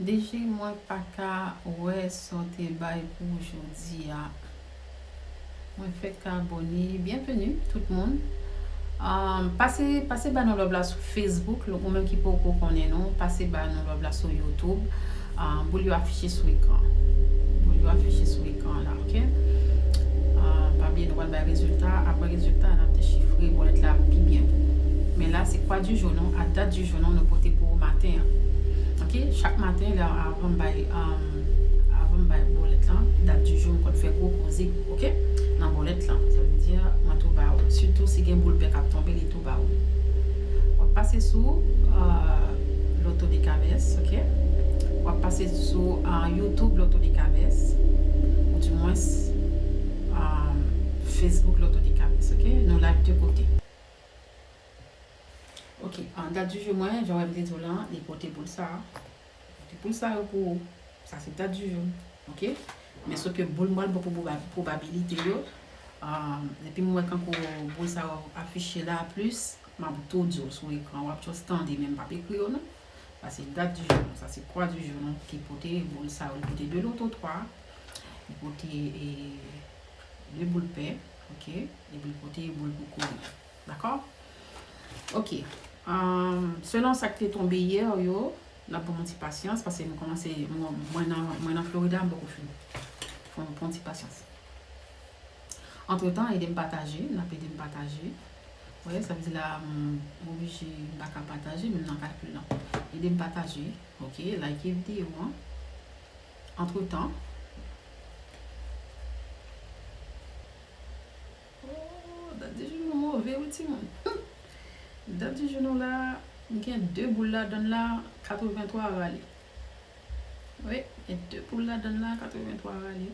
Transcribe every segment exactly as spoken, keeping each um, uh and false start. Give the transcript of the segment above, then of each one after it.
D J, mwen pa ka wè sa w te bay pou jodi a. Mwen fèk abòne. Byenveni tout moun. Um, pase, pase ba nou love la sou Facebook, ou menm ki poko konnen nou, pase ba nou love la sou YouTube. Um, boul yo afiche sou ekran. Boul yo afiche sou ekran la, ok? Um, pa bliye nou pral bay rezilta. Apre rezilta, n ap dechifre bòlèt la pi byen pou ou. Men la, se kwa di jou nou, a dat di jou nou, nou pote pou ou maten an. Ok? Chak maten, lè, avan m bay, um, avan m bay bòlèt lan, dat di jou, m konn fè gwo koze, ok? Nan bòlèt lan. Sa vle di, mwen tou ba ou. Sitou si gen boul pè k ap tonbe, li tou ba ou. W ap pase sou, uh, Loto de Kabès, ok? W ap pase sou, uh, YouTube Loto de Kabès, ou di mwens, um, Facebook Loto de Kabès, ok? Nou live de kote. Ok, an dat di jou mwen, jan w wè m te di w lan, li pote boul sa a. Li pote boul sa yo pou ou. Sa se dat di jou, ok? Men sof ke boul m pral ba w pou pwoba-, pwobabilite yo. Um, depi m wè kankou boul sa yo afiche la plis, m ap tou di w sou ekran. W ap just tande, men m p ap ekri yo non. Sa se dat di jou nou, sa se kwa di jou nou ki pote boul sa yo. Li pote de loto twa, li pote, e, de boul pè, ok? Epi li pote boul pou kouri. Dakò? Ok. Um, selon sa k te tonbe yè yo, n ap ban m yon ti pasyans, paske m kòmanse, mwen, mwen nan, mwen nan Florida, m poko fin. Fò n pran yon ti pasyans. Antretan, ede m pataje, n ap ede m pataje. Wè, sa vle di la, m oblije, m pa ka pataje, menm nan kalkil lan. Ede m pataje, ok, like videyo an. Antretan, Oh, dat di jou nou move, wi, timoun. Dat di jou nou la, m gen de boul ladann la, katrevenntwa rale. Wi, gen de boul ladann la, katrevenntwa rale.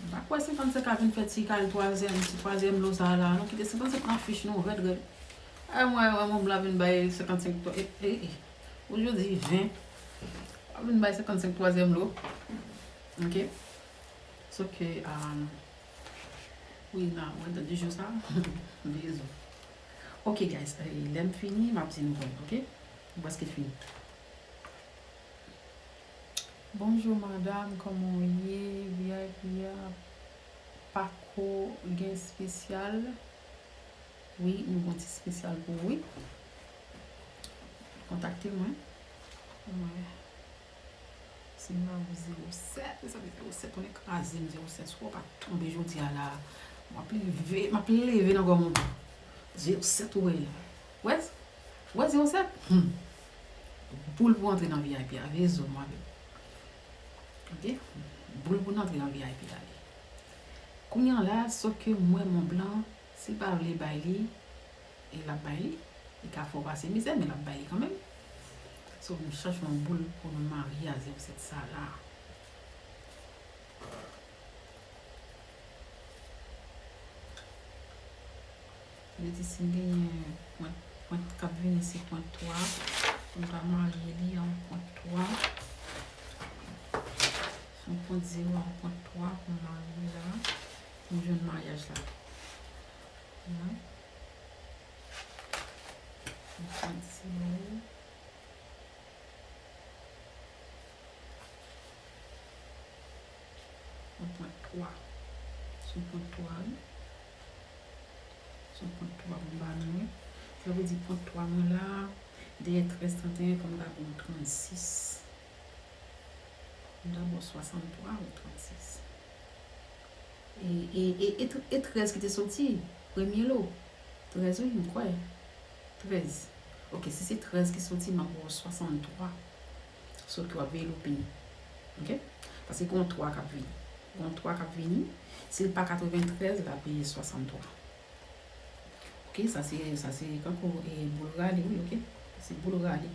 M pa kwè senkannsenk a vin fè ti kal twazyèm, ti twazyèm lo sa a la. Nou kite senkannsenk nan fich nou, rèd, rèd. Ay, mwen, mwen, mwen, m la vin bay senkannsenk, e, e, e. Ojodi ven. M ap vin bay senkannsenk twazyèm lo. Ok? Sof ke, um, wi, nan, mwen, dat di jou sa, m veye zo. Ok, guys, eh, lè m fini, m ap di nou konn, ok? M prèske fini. Bonjou, madam, kòman w ye? V I P a pako gen espesyal? Wi, nou gon ti espesyal pou ou, wi. Kontakte mwen. Mwen. Si m pa pou zewo sèt, mezanmi, zewo sèt, konnen kraze m, zewo sèt, si w pa tonbe jodi a la, m ap leve, m ap leve nan gòm ou. Zewo sèt ou wè la. Wè, wè zewo sèt? Hmm. Boul pou antre nan V I P a, veye zo m avè w. Ok? Boul pou n antre nan V I P a li. Kounye a la, sof ke m wè Mont Blanc, si l pa vle bay li, e l ap bay li. Li ka fè w pase mizè, men l ap bay li kanmenm. So, nou chache yon boul pou nou marye a zewo sèt sa la. Vle di si n genyen pwent, pwent k ap vini se pwent twa, pou n ka marye li a yon pwent twa. Se yon pwent zewo a yon pwent twa pou n marye la. Pou n jwenn maryaj la. Wi. Yon pwent zewo. Yon pwent twa. Se yon pwent twa, wi. Se yon pwent twa pou m ba nou, wi. Sa vle di pwent twa mwen la, dèyè trèz trannteyen, fò m ta pran trannsis. M ta ba w swasanntwa ou trannsis. E, e, e, e, e trèz ki te soti, premye lo. Trèz, wi, m kwè. Trèz. Ok, si se trèz ki soti, m ap ba w swasanntwa. Sof ke w ap veye loupin. Ok? Paske gen yon twa k ap vini. Gen yon twa k ap vini. Si l pa katreventrèz, l ap veye swasanntwa. Ok, sa se, sa se kankou, e, boul rale, wi, ok? Se boul rale.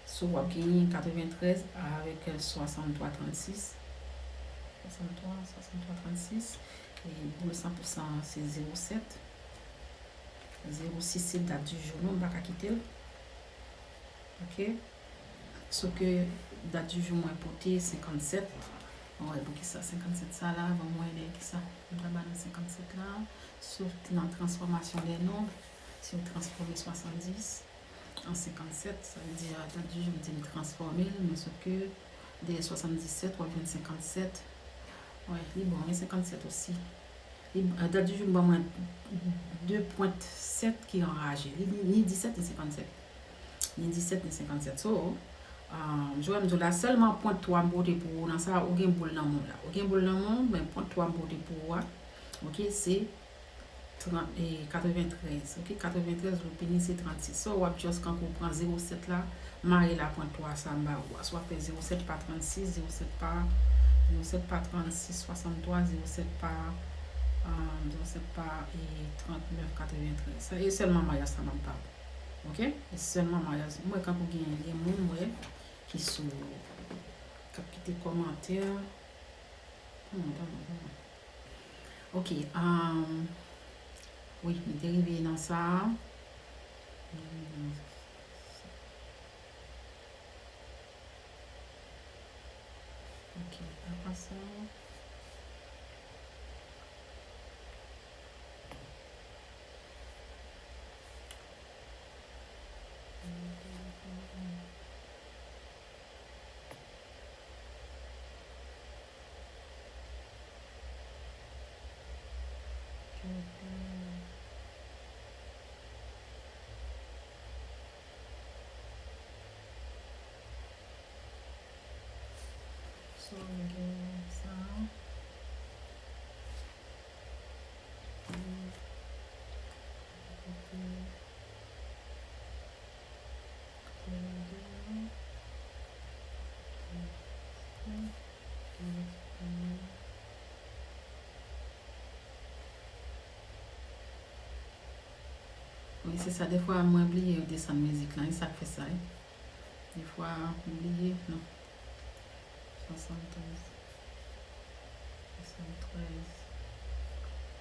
So, w ap genyen katreventrèz avèk, e, swasanntwa trannsis. Swasanntwa, swasanntwa trannsis. E boul san pou san se zewo sèt. Zewo sis se dat di jou nou, m pa ka kite l. Ok? Sof ke dat di jou mwen pote senkannsèt. Mwen wè poukisa senkannsèt sa la, ban m wè dèyè kisa m ta ba nou senkannsèt la. Sof nan transfòmasyon dè nonb, si w transfòme swasanndis, an senkannsèt, sa vle di, a, dat di jou m di m transfòme l, men sòf ke dèyè swasanndisèt, w ap jwenn senkannsèt. Wi, li bon, men senkannsèt osi. Li, a, dat di jou m ban mwen de pwent sèt ki anraje. Li ni, ni disèt, ni senkannsèt. Ni disèt, ni senkannsèt. So, um, jan m di w la, sèlman pwent twa m pote pou ou nan sa, ou gen boul nan men w la. Ou gen boul nan men w, men pwent twa m pote pou ou a, oke, se trant, e, katreventrèz, oke? Katreventrèz lopini se trannsis. So, w ap just kankou pran zewo sèt la, mare la pwent twa sa m ba ou a. So, w ap fè zewo sèt pa trannsis, zewo sèt pa, zewo sèt pa trannsis swasanntwa, zewo sèt pa, um, zewo sèt pa, e, trannèf katreventrèz. Sa, e sèlman maryaj sa m ap ba ou. Oke? E sèlman maryaj. M wè kankou gen, gen moun, m wè, ki sou, k ap kite kòmantè. Hmm, tann, tann. Ok, um, wi, m te rive nan sa a. Ok, apa sa. So, nou gen sa. Wi, se sa. Defwa, mwen bliye desann mizik lan. E sa k fè sa, wi. Defwa, m bliye. Non. Swasantrèz. Swasantrèz.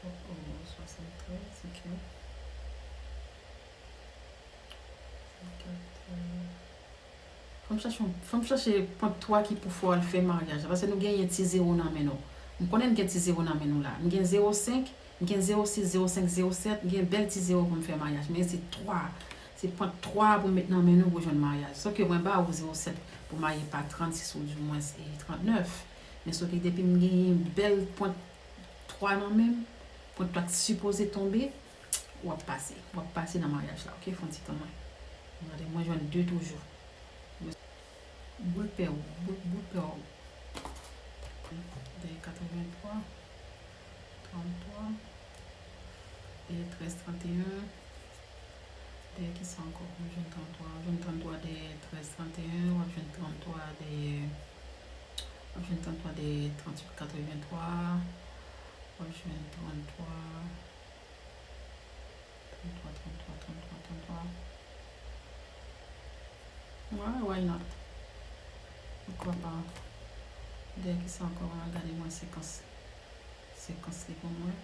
Oh, oh, swasantrèz, ok. Fò m chache, fò m chache pwent twa ki pou fè w al fè maryaj la. Paske nou genyen ti zewo nan men nou. M konnen n gen ti zewo nan men nou la. M gen zewo senk, m gen zewo sis, zewo senk, zewo sèt, m gen bèl ti zewo pou m fè maryaj. Men se twa. Se pwent twa pou m met nan men nou pou jwenn maryaj. Sòf ke mwen ba ou zewo sèt pou marye pa trannsis ou di mwens e trannèf. Men sòf ke depi m genyen bèl pwent twa nan men m, pwent twa k sipoze tonbe, w ap pase. W ap pase nan maryaj la, ok? Fè yon ti tan mwen. Gade, mwen jwenn de toujou. Boul pè w, boul, boul pè w. De katrevenntwa, tranntwa, de trèz tranteyen. De kisa ankò? W ap jwenn tranntwa, w ap jwenn tranntwa de trèz tranteyen, w ap jwenn tranntwa de, w ap jwenn tranntwa de tranntuit katrevenntwa, w ap jwenn tranntwa, tranntwa, tranntwa, tranntwa, tranntwa. Why, why not? Poukwa pa? De kisa ankò? Mwen gade mwen sekans, sekans li pou mwen.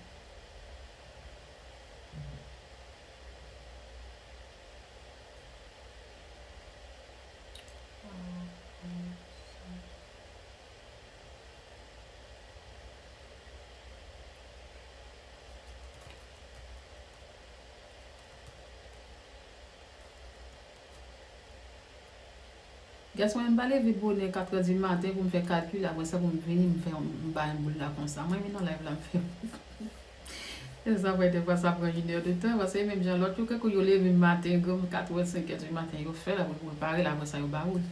Guys, mwen menm m pa leve bonè katrè di maten pou m fè kalkil, apre sa pou m vini, m fè, m bay boul la konsa. Mwen menm nan live la, m fè. E sa fè defwa sa pran inè de tan, paske menm jan lòt yo, kèk yo leve maten, granm, katrè, senk è di maten, yo fè l, apre yo prepare l, apre sa yo ba ou l.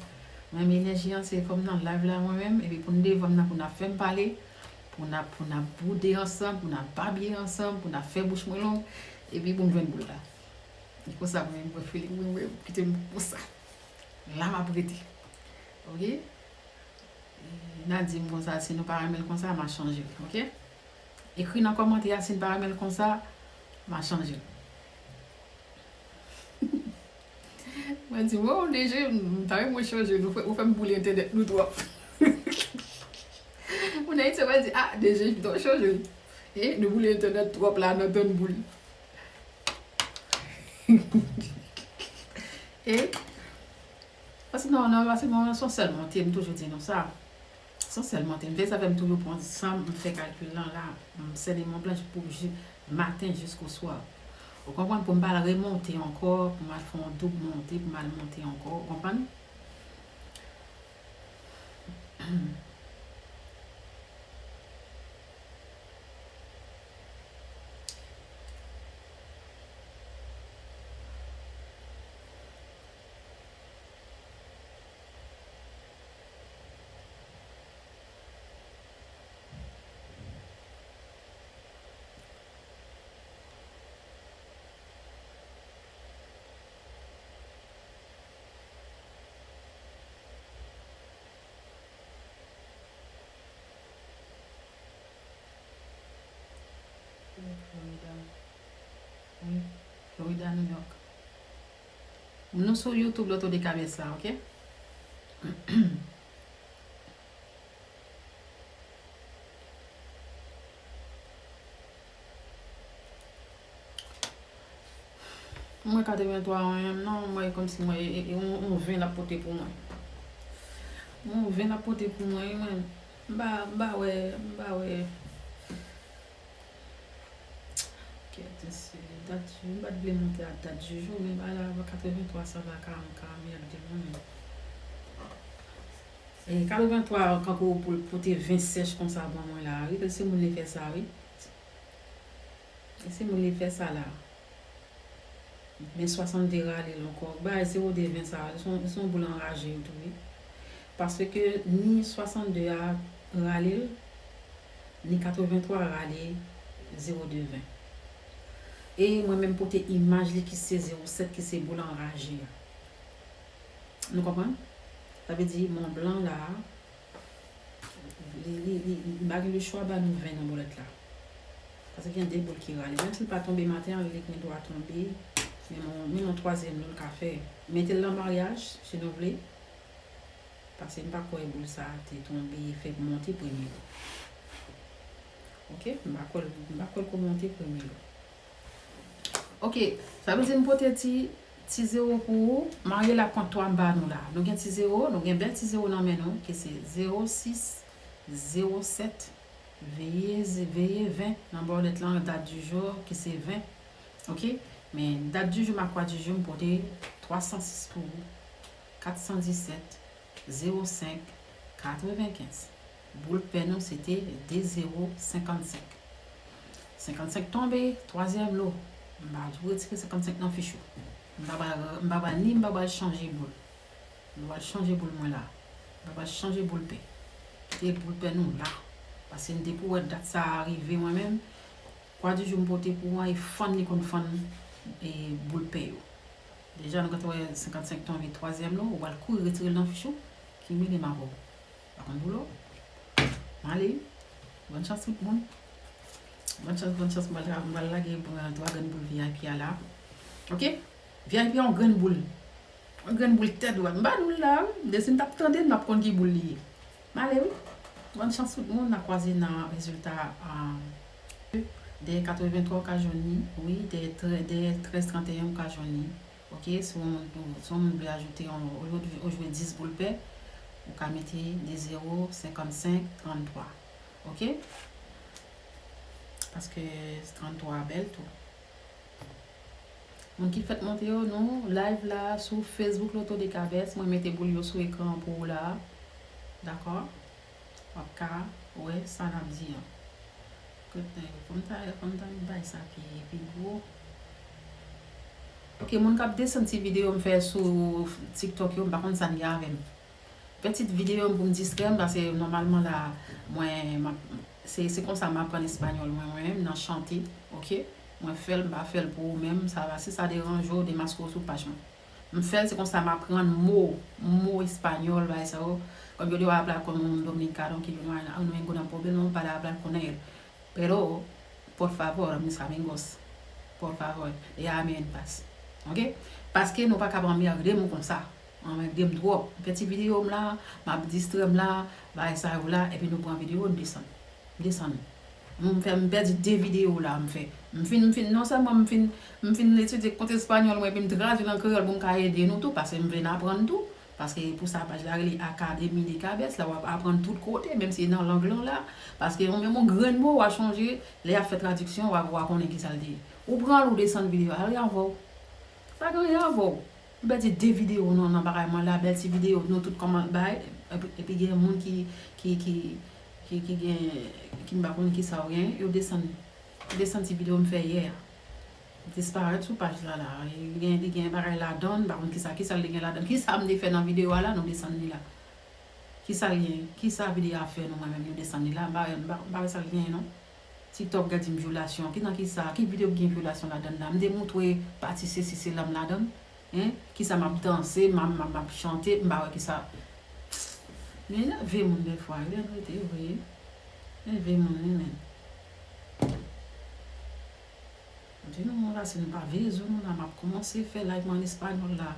Mwen menm enèji an, se fò m nan live la mwen menm, epi pou n devan m nan, pou n ap fè m pale, pou n ap, pou n ap boude ansanm, pou n ap babye ansanm, pou n ap fè bouch mwen long, epi pou m jwenn boul la. E konsa mwen menm, mwen file, mwen, mwen, kite m konsa. La m ap rete. Ok? E, n a di m konsa, si nou pa renmen l konsa, m a chanje l, ok? Ekri nan kòmantè a, si n pa renmen l konsa, m a chanje l. Mwen di, wow, D G, m ta renmen chanje l, ou fè, ou fè m boule entènèt nou twòp. Moun Ayiti, mwen di, ah, D G, m ta chanje l. E, nou boule entènèt twòp la, nan tann boul. E, Paske non, non, paske mwen, se yon sèl monte, m toujou di nou sa. Se yon sèl monte. M fè sa fè m toujou pran san m fè kalkil lan la. M sède Mont Blanc pou jou, maten jisko swa. Ou konprann? Pou m pa al remonte ankò, pou m al fè yon doub monte, pou m al monte ankò, ou konprann? Florida. Wi, Florida, New York. Nou sou YouTube Loto de Kabès la, oke? Mwen katrevenntwa an, non, mwen kòmsi mwen, e, e, yon, yon ven l ap pote pou mwen. Yon ven l ap pote pou mwen, wi, mwen. M pa, m pa wè, m pa wè. Kèt, se dat, m pa t vle monte a dat di jou, men ba la, katrevenntwa sa va ka, ka mède mwen. E katrevenntwa, kankou pou l pote ven sèch konsa ban mwen la, wi, se moun li fè sa, wi. E se moun li fè sa la. Men swasannde rale l ankò. Bay zewo de ven sa, se yon, se yon boul anraje yo tou, wi. Paske ni swasannde a rale l, ni katrevenntwa rale zewo de ven. E mwen menm pote imaj li ki se zewo sèt, ki se boul anraje a. Nou konprann? Sa vle di, Mont Blanc la, Li, li, li, li pa gen lechwa ba nou ven nan bòlèt la. Paske gen de boul ki rale. Menm si l pa tonbe maten an, li gen dwa tonbe. Men yon, men yon twazyèm lo l ka fè. Mete l nan maryaj, si nou vle. Paske m pa kwè boul sa a te tonbe, fè monte premye lo. Oke? M pa kwè l, m pa kwè l ko monte premye lo. Oke, sa vle di m pote ti, ti zewo pou ou. Marye la pran twa m ba nou la. Nou gen ti zewo, nou gen bèl ti zewo nan men nou, ki se zewo sis, zewo sèt, veye, veye ven nan bòlèt lan, dat di jou, ki se ven. Oke? Men dat di jou, ma kwa di jou, m pote twa san sis pou ou, kat san disèt, zewo senk, katrevenkenz. Boul pè nou, se te de zewo senkannsenk. Senkannsenk tonbe, twazyèm lo. M pa tou retire senkannsenk nan fich ou. M pa pral, m pa pral ni m pa pral chanje boul. M pa pral chanje boul mwen la. M pa pral chanje boul pè. Kite boul pè nou la. Paske m te pou wè dat sa a rive mwen menm. Kwa di jou m pote pou an e fann li konn fann e boul pè yo. Deja nou gentan wè senkannsenk tonbe twazyèm lo, ou pral kouri retire l nan fich ou, ki mele m avè w. Pa konn boul ou. M ale wi. Bòn chans tout moun. Bòn chans, bòn chans, m pral, m pral lage, m pral twa grenn boul V I P a la. Oke? V I P a yon grenn boul. Yon grenn boul tèt dwat. M pa di w l la wi. Depi m t ap tande l, m ap konn ki boul li ye. M ale wi. Bòn chans tout moun, n a kwaze nan rezilta a. Dèyè katrevenntwa ou ka jwenn li, wi, dèyè trè-, dèyè trèz tranteyen ou ka jwenn li. Oke, si w, si w vle ajoute yon, olye w jwe dis boul pè, ou ka mete de zewo, senkannsenk, tranntwa. Oke? Paske tranntwa bèl tou. Moun ki fèk monte yo, nou live la sou Facebook Loto de Kabès, mwen mete boul yo sou ekran an pou ou la. Dakò? W ap ka wè sa n ap di an. Kote, fò m ta, fò m ta bay sa pi, pi gwo. Oke, moun k ap desann ti videyo m fè sou TikTok yo, m pa konn sa n gen avè m. Fè ti videyo m pou m distrè m, paske nòmalman la, mwen, m ap, se, se konsa m aprann espanyòl mwen, mwen menm, nan chante, oke? Mwen fè l, m pa fè l pou ou menm, sa va, si sa deranje w, demaske w sou paj mwen. M fè l, se konsa m aprann mo, mo espanyòl, bagay sa yo. Kòm yo di w hablar con un dominicano que vive en Nuevo Granada, pale hablar con él. Pero, por favor, mis amigos, por favor, déjame en paz. Oke? Paske nou pa kab anmède m konsa. Anmède m twòp. M fè ti videyo m la, m ap distrè m la, bagay sa yo la, epi nou pran videyo, n desann. M desann. M fè, m pèdi de videyo la, m fè. M fin, m fin, non sèlman m fin, m fin etidye kont espanyòl mwen, epi m tradui l an kreyòl pou m ka ede nou tou, paske m vin aprann tou. Paske pou sa paj la rele Akademi de Kabès la, w ap aprann tout kote, menm si e nan lang lan la. Paske yon menm yon grenn mo, w a chonje, lè y ap fè tradiksyon, w a, w a konnen ki sa l te ye. Ou pran l, ou desann videyo, al gen avè w. Pa gen anyen avè w. Ou pèdi de videyo nan, nan bagay mwen la, bèl ti videyo, nou tout kòman bay, epi, epi gen moun ki, ki, ki, ki, ki gen, ki m pa konn ki sa w gen, yo desann, yo desann ti videyo m fè yè a. Disparèt sou paj la la. Li gen, li gen bagay ladan, m pa konn kisa, kisa li gen ladan. Kisa m te fè nan videyo a la, nou desann li la. Kisa l gen? Kisa videyo a fè nou, mwen menm, nou desann li la? M pa, m pa, m pa wè sa l gen, non. TikTok gade m vyolasyon. Ki nan kisa? Ki videyo ki gen vyolasyon ladan la? M te montre pati sesi sela m ladan. Hein? Kisa m ap danse, m ap, m ap, m ap chante, m pa wè kisa. Nou enève moun dèfwa, wi, ann rete, wi. Enève moun, wi, men. Di nou, moun la, si nou pa veye zo nou la, m ap kòmanse fè live mwen an espanyòl la.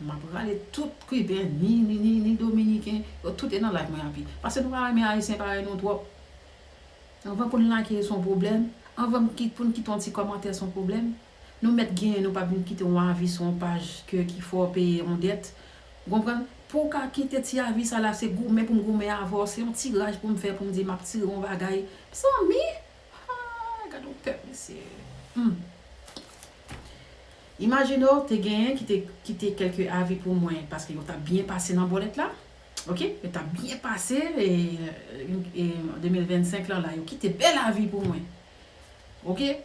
M ap rale tout Kiben, ni, ni, ni, ni Dominiken, yo tout e nan live mwen an pi. Paske nou pa renmen Ayisyen parèy nou twòp. Anvan pou n like, se yon pwoblèm. Anvan m ki-, pou n kite yon ti kòmantè, se yon pwoblèm. Nou mèt genyen, nou pa vin kite yon avi sou yon paj ke, ki fè w peye yon dèt. Ou konprann? Pou w ka kite ti avi sa la, se goumen pou m goumen avè w, se yon ti raj pou m fè pou m di m ap tire yon bagay. Mezanmi! Ah, gade yon pèp, mesye. Hmm. Imajine w te genyen ki te kite kèlke avi pou mwen, paske yo t ap byen pase nan bòlèt la. Oke? Yo t ap byen pase, e, e, de mil vennsenk lan la, yo kite bèl avi pou mwen. Oke?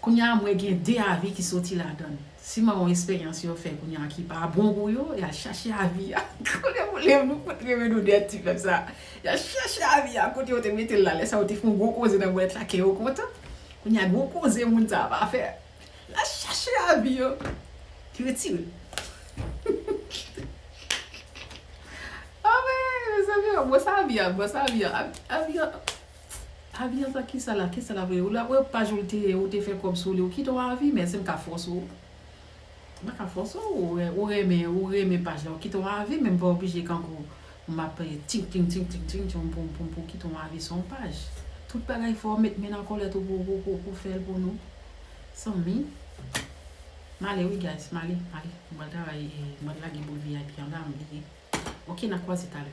Kounye a, mwen gen de avi ki soti ladan l. Siman yon esperyans yo fè kounye a ki pa bon pou yo, y al chache avi a. Kounye a, nou fout renmen nou dèt ti pèp sa. Y al chache avi a, kote yo te mete l la, lè sa yo te fè yon gwo koze nan bòlèt la, kè yo kontan. Kounye a, gwo koze moun sa a pa fè. L al chache avi yo. Ki retire. Ah, men, mezanmi, bon, sa avi a, bon, sa avi a, avi a. Avi an sa, kisa la, kisa la vre? Ou la, wè paj ou te, ou te fè kòb sou li, ou kite yon avi, men si m ka fòse w. M pa ka fòse w, ou re-, ou renmen, ou renmen paj la, ou kite yon avi, men m pa oblije kankou m ap, eh, ting, ting, ting, ting, ting, ting, pou, pou, pou kite yon avi sou yon paj. Tout bagay fò w met men nan kòlèt ou pou, pou, pou, pou fè l pou nou. Sanmi. M ale wi, guys, m ale, m ale. M pral travay, eh, m pral lage boul V I P anba, m bliye. Oke, n a kwaze talè.